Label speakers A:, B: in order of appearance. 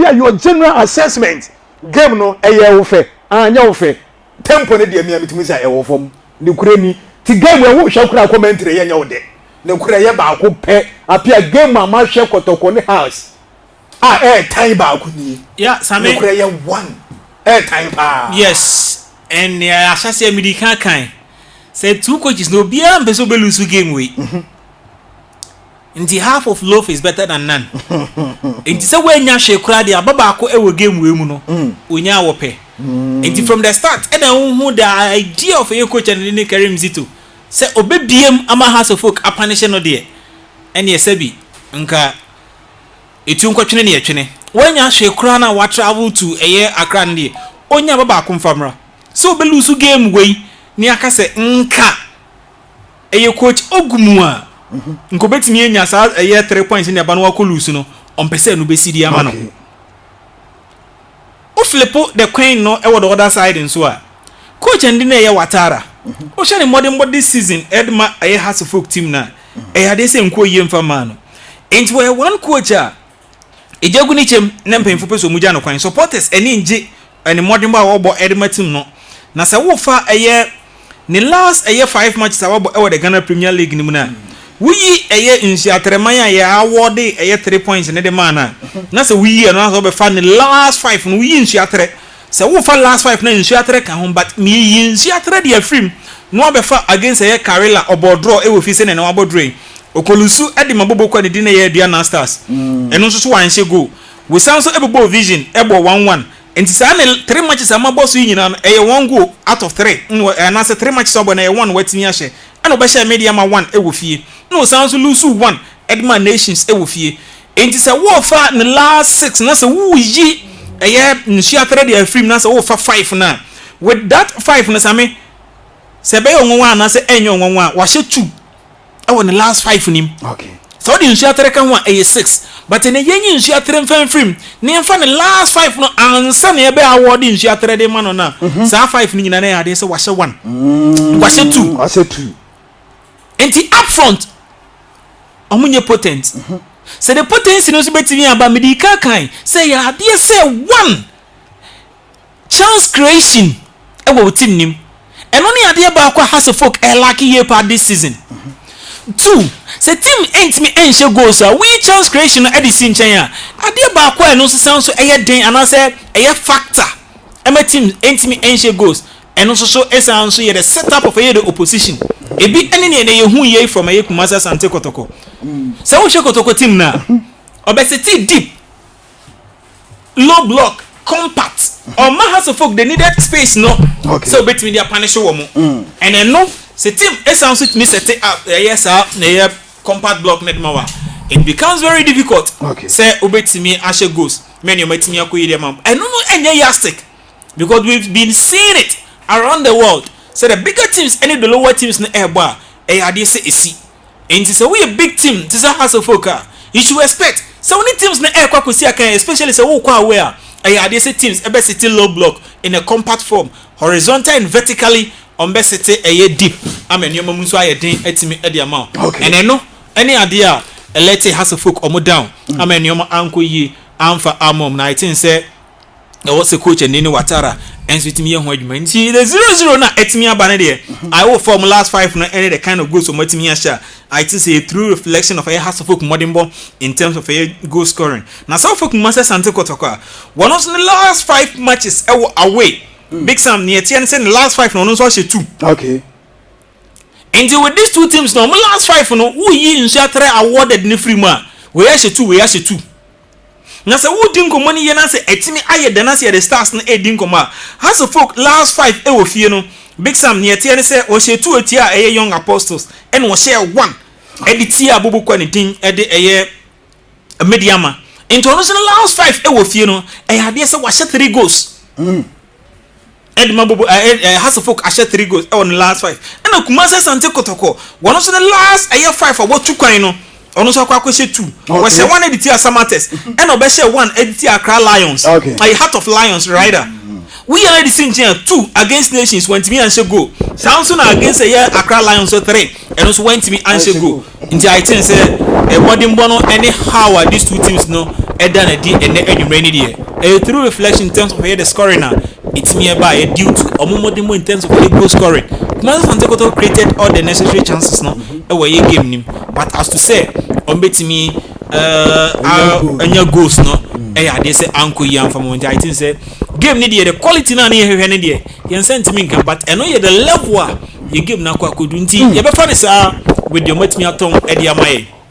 A: Apia, your general assessment, game no ɛyɛ wo fɛ anyɛ wo fɛ? Tempo ne deɛ mia mitumi sɛ ɛwɔ fam ne kure ni ti game ɛho hwɛ kura commentary yɛ nyɛ wo dɛ ne kura yɛ baako pɛ. Apia, game a mahwɛ Kɔtɔkɔ ne Hearts a ɛɛtan baako nie.
B: Yeah, Sami.
A: Ne kura yɛ one ɛɛtan paa.
B: Yes, and ahyɛseɛ mede kan sɛ two coaches na obiara mpɛ sɛ ɔbɛlose game wei, nti half of loaf is better than none. Nti sɛ woanya hwee koraa deɛ, aba baako wɔ game wei mu no, onya wɔpɛ. Nti from the start ɛna wohu the idea of ɛyɛ coach and ne Karim Zito sɛ ɔbɛbiem ama Hearts of Oak apanehyɛ no deɛ, ɛneɛ sɛbi nka etu nkɔtwene ne yɛtwene. Woanya hwee koraa na watravel to ɛyɛ Accra no deɛ, onya aba baako mfa mmra sɛ ɔbɛlose game wei ne aka sɛ nka ɛyɛ coach Ogumu a nka obɛtumi anya saa ɛyɛ 3 points ne aba no wakɔ lose no, ɔmpɛ sɛ ɛno bɛsi di ama no. O flip the coin no ɛwɔ the other side nso a, coach ɛndi na ɛyɛ Watara, wohyɛ ne mmɔdenbɔ this season ɛde ma ɛyɛ Hearts of Oak team na ɛyɛ adeɛ sɛ nkuo yie mfa maa no. Nti wɔyɛ one coach a egya gu ne kyɛm na mpanyinfo pɛ sɛ ɔmo gya no kwan. Supporters ɛni ngye ɛne mmɔdenbɔ a wɔbɔ ɛde ma team no. Na sɛ wofa ɛyɛ ne last ɛyɛ five matches a wɔbɔ ɛwɔ the Ghana Premier League no mu na woyi ɛyɛ Nsuatreman a yɛ awɔde ɛyɛ 3 points ne de maa na sɛ woyi ɛno na sɛ wɔbɛfa ne last five no, woyi Nsuatre sɛ wofa last five na Nsuatre ka ho, but miyi Nsuatre de afirim na wabɛfa against ɛyɛ Karela, ɔbɔ draw ɛwɔ fi sɛ na ɛna wabɔ draw yi, okolusu ɛde ma bobo kɔ ne di na ɛyɛ Aduana Stars, ɛno nso so wanhyɛ goal. Wosan nso ɛbɛbɔ Vision, ɛbɔ 1-1. Nti saa ne three matches a mabɔ so yi nyinaa no, ɛyɛ one goal out of three anaasɛ three matches a ɔbɔ no, ɛyɛ one watumi ahyɛ. Ɛna ɔbɛhyɛ Medeama one ɛwɔ fie, na ɔsan nso lose one ɛde ma Nations ɛwɔ fie. Nti sɛ wɔɔfa ne last six na sɛ wɔɔyi ɛyɛ Nsuatrɛ de afirim na sɛ wɔɔfa five na with that five no, Same, sɛ ɛbɛyɛ ɔnwanwa anaasɛ ɛnyɛ ɔnwanwa a, wahyɛ two ɛwɔ ne last five nim. Sɛ wode Nsuatrɛ ka ho a, ɛyɛ six, but ɛnɛ yɛnyi Nsuatrɛ mfa mfirim na yɛmfa ne last five no ansa na yɛbɛ awɔde Nsuatrɛ de ma no no a, saa five no nyinaa na ɛyɛ adeɛ sɛ wahyɛ one, wahyɛ two.
A: Wahyɛ two.
B: Nti up front ɔmo nyɛ potent. Sɛ the potency no nso bɛtumi aba, mede ka kan sɛ yɛ adeɛ sɛ one chance creation ɛwɔ wo team nim, ɛno ne adeɛ baako a Hearts of Oak ɛlack yie paa this season. Two, sɛ team ɛntumi ɛnhyɛ goals a, woyi chance creation no ɛde si nkyɛn a, adeɛ baako a ɛno nso san so ɛyɛ den anaasɛ ɛyɛ factor ɛma team ɛntumi ɛnhyɛ goals, ɛno nso so ɛsan nso yɛ the set up of ɛyɛ the opposition. Ebi ɛne nea ɛyɛ hu yie from ɛyɛ Kumasi Asante Kɔtɔkɔ. Sɛ wohwɛ Kɔtɔkɔ team na ɔbɛsit deep, low block, compact, ɔma Hearts of Oak the needed space no sɛ obetumi de apunish wɔ mo. Ɛnɛ no sɛ team ɛsan so tumi set up ɛyɛ saa na ɛyɛ compact block ne de ma wa, it becomes very difficult sɛ obetumi ahyɛ goals mɛ nneɛma tumi akɔ yie de ma. Ɛno no ɛnyɛ yardstick because we've been seeing it around the world sɛ the bigger teams ɛne the lower teams no ɛɛbɔ a, ɛyɛ adeɛ sɛ esi. Nti sɛ woyɛ big team te sɛ Hearts of Oak a, you should expect sɛ wo ne teams no ɛɛkɔ akɔsi akan, especially sɛ wokɔ away a, ɛyɛ adeɛ sɛ teams ɛbɛsit low block in a compact form, horizontal and vertically, ɔmbɛsit ɛyɛ deep ama nneɛma mu nso ayɛ den ɛtumi ɛde ama wo. Ɛnɛ no ɛne adeɛ a ɛlet Hearts of Oak ɔmo down ama nneɛma ankɔ yie amfa ama ɔmo. Na I think sɛ ɛwɔ sɛ coach ɛne ne Watara ɛnso tumi yɛ ho adwuma. Nti the 0-0 na ɛtumi aba ne deɛ, I will form last five no ɛne the kind of goals ɔmo atumi ahyɛ a, I think sɛ a true reflection of ɛyɛ Hearts of Oak mmɔdenbɔ in terms of ɛyɛ goal scoring. Na sɛ ɔfɔ Kumasi Asante Kɔtɔkɔ a, wɔn nso ne last five matches ɛwɔ away, Big Sam, neɛ ɛteɛ ne sɛ ne last five na ɔno nso ahyɛ two. Nti with these two teams na ɔmo last five no, woyi Nsuatrɛ awarded ne firi mu a, wei ahyɛ two, wei ahyɛ two. Na sɛ wodi nkɔmmɔ no yie na sɛ ɛtumi ayɛ dɛ na sɛ yɛde stars no ɛredi nkɔmmɔ a, Hearts of Oak last five ɛwɔ fie no, Big Sam, neɛ ɛteɛ ne sɛ ɔhyɛ two etia a ɛyɛ Young Apostles, ɛna ɔhyɛ one ɛde tia abobo kɔ ne din ɛde ɛyɛ Medeama. Nti ɔno nso no last five ɛwɔ fie no, ɛyɛ adeɛ sɛ wahyɛ three goals ɛde ma bobo ɛɛ ɛɛ Hearts of Oak ahyɛ three goals ɛwɔ ne last five. Ɛna Kumasi Asante Kɔtɔkɔ, wɔn nso ne last ɛyɛ five a wɔtu kwan no, ɔno nso akɔ akɔhyɛ two. Wɔhyɛ one ɛde tia Samartex, ɛna ɔbɛhyɛ one ɛde tia Accra Lions, ɛyɛ Heart of Lions rider. Woyɛ no de si nkyɛn a, two against Nations, wɔntumi anhyɛ goal. Saa nso na against ɛyɛ Accra Lions so three, ɛno nso wɔntumi anhyɛ goal. Nti I think sɛ ɛmɔdenbɔ no ɛne how a these two teams no Ɛda na di ɛnɛ anwummerɛ ni deɛ, ɛyɛ through reflection in terms of ɛyɛ the scoring a ɛtumi ɛba ɛyɛ due to ɔmo mmɔden mu in terms of ɛyɛ goal scoring. Kumasi Asante Kotoko created all the necessary chances no ɛwɔ ɛyɛ game nim, but as to say ɔmo bɛtumi ɛnya goals no, ɛyɛ adeɛ sɛ ankɔ yi anfa mo. Nti I think sɛ game ni deɛ, the quality naa ne yɛ hwehwɛ ne deɛ, yɛn nsa ntumi nka, but ɛno yɛ the level a yɛ game na akɔ akɔdu, nti yɛbɛfa ne saa with deɛ ɔmo atumi atɔn ɛde ama yɛ.